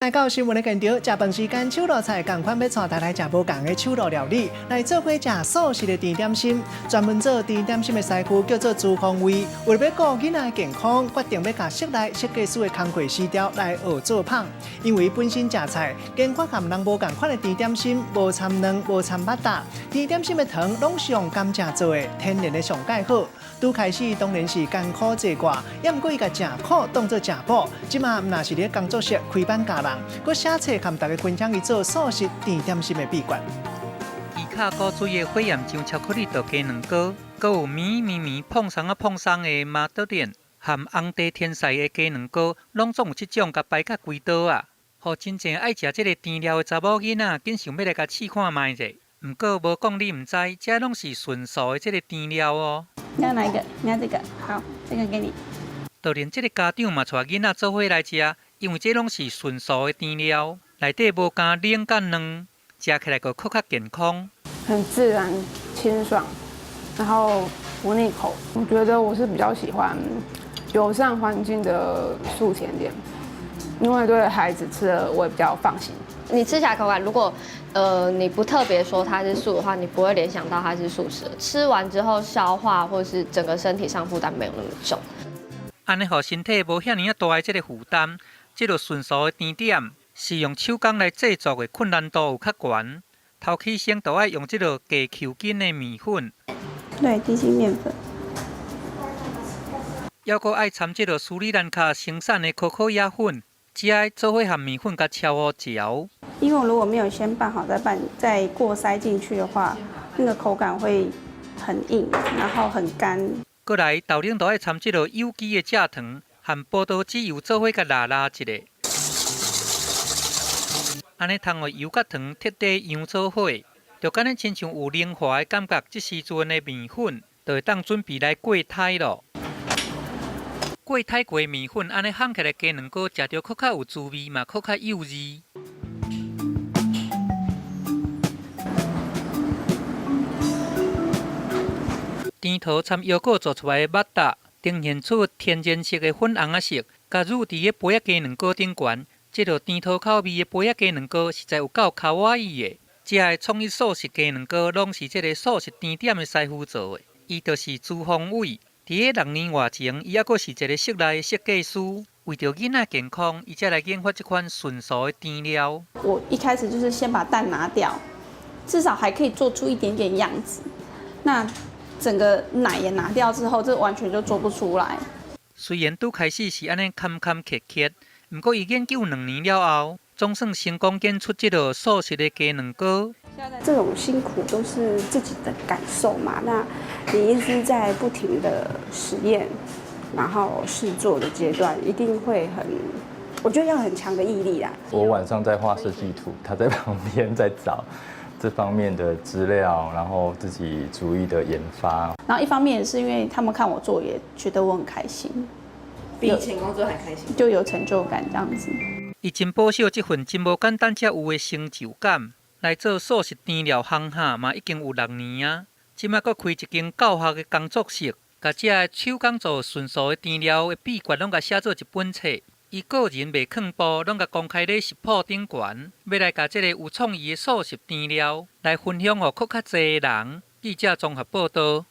來到新聞的現場，食飯時間，手路菜仝款欲帶大家來食無仝的手路料理，來做伙食素食的甜點心。專門做甜點心的師傅叫做朱宏威，為了欲顧囡仔的健康，決定欲共室內設計師的工課辭掉來學做麭。因為本身食菜，研發和人無仝款的甜點心，無摻卵，無摻肉燥，甜點心的糖攏是用甘蔗做的，天然的上蓋好。拄開始當然是艱苦做掛，猶毋過伊共食苦當做食補。這馬毋但是佇工作室開班教人，閣寫冊和大家分享伊做素食甜點心的秘訣。伊較古錐的火焰醬巧克力豆雞卵糕，閣有綿綿綿膨鬆仔膨鬆的馬德蓮含紅茶天使的雞卵糕，攏總有這種共擺甲規桌仔，予真正愛食這个甜料的查某囡仔，緊想欲來共試看覓者。毋過無講你毋知，這攏是純素的這个甜料哦。你要哪一個？你要這個？好，這個給你。就連這个家長嘛帶囡仔做伙來食，因為這攏是純素的甜料，內底無加奶佮卵，食起來閣閣較健康。很自然清爽，然後不膩口。我覺得我是比較喜歡友善環境的素甜點，因為對孩子吃了我也比較放心。你吃起來口感，如果你不特別說它是素的話，你不會聯想到它是素食。吃完之後消化或是整個身體上負擔沒有那麼重。按呢，予身體無遐爾仔大的這个負擔，這个純素的甜點是用手工來製作的，困難度有較懸。頭起先就愛用這个低 Q 筋的麵粉，對，低筋麵粉。猶閣愛摻這个斯里蘭卡生產的可可亞粉，只愛做伙和麵粉共敲予嚼。因為如果沒有先拌好再拌，再過篩進去的話，那個口感會很硬，然後很乾。過來豆奶都愛摻這个有機的蔗糖和葡萄籽油做伙共抐抐一下，按呢通予油佮糖徹底溶做伙，就敢若親像有凝華的感覺。這時陣的麵粉就會當準備來過篩囉。過篩過麵粉，按呢烘起來雞卵糕，食著閣較有滋味嘛，閣較幼稚。甜桃摻腰果做出來的肉燥，呈現出天然色的粉紅仔色，共滷佇个杯仔雞卵糕頂懸，這个甜桃口味的杯仔雞卵糕實在有夠卡哇伊的。這个創意素食雞卵糕，攏是這个素食甜點的師傅做的，伊就是朱宏偉。佇个6年外前，伊猶閣是一个室內設計師，為著囡仔健康，伊才來研發這款純素的甜料。我一開始就是先把蛋拿掉，至少還可以做出一點點樣子。那整個奶也拿掉之後，這完全就做不出來。雖然拄開始是按呢坎坎坷坷，毋過伊研究2年了後，總算成功研出這个素食的雞卵糕。這種辛苦都是自己的感受嘛，那你一直在不停的實驗，然後試做的階段，一定會很，我覺得要很強的毅力啦。我晚上在畫設計圖，他在旁邊在找這方面的資料，然後自己逐一的研發。然後一方面也是因為他們看我做，也覺得我很開心，比以前工作還開心，就有成就感這樣子。伊真保守這份真無簡單才有的成就感，來做素食甜料行哈嘛已經有6年啊。這馬閣開一間教學的工作室，共這个手工做純素的甜料的秘訣攏共寫做一本冊。伊個人袂囥步，攏共公開咧食譜頂懸，欲來共這个有創意的素食甜料來分享予閣較濟的人。記者綜合報道。